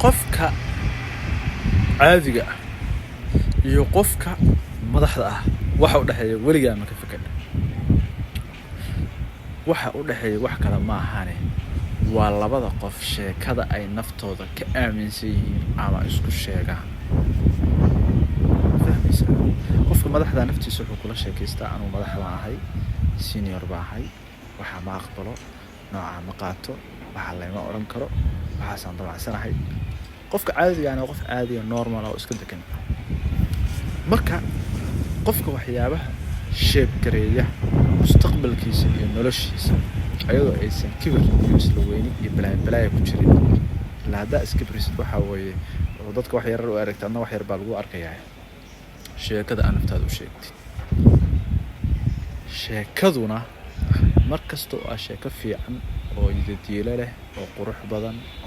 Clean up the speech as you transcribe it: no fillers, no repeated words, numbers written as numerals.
Qofka caadiga ah iyo qofka madaxda ah waxa u dhexeeya weligaa ma ka fikadha? Waxa u dhexeeya wax kale ma ahane, waa labada qof sheekada ay naftooda ka aaminsan yihiin ama isku sheegaan. Fahmaysaa? Qofka madaxda naftiisa wuxuu kula sheekaystaa: "Anuu madax baan ahay, senior baan ahay, waxaa ma aqbalo, noocaa ma qaato, waxaa layma odhan karo, waxaasaan damacsanahay." Qofka caadigaana waa qof caadiga, normal ah oo iska degan. Marka qofka waxyaabaha shape gareeya mustaqbalkiisa iyo noloshiisa, ayadoo aysan kibir iyo isla weyni iyo balaaya balaaya ku jirin, ilaa haddaa iskibrisid, waxaa weeye oo dadka wax yarar u aragta, adna wax yar baa lagu arkayaa. Sheekada aa naftaada u sheegtid, sheekaduna mar kasta oo aa sheeko fiican oo yididiilo leh oo qurux badan.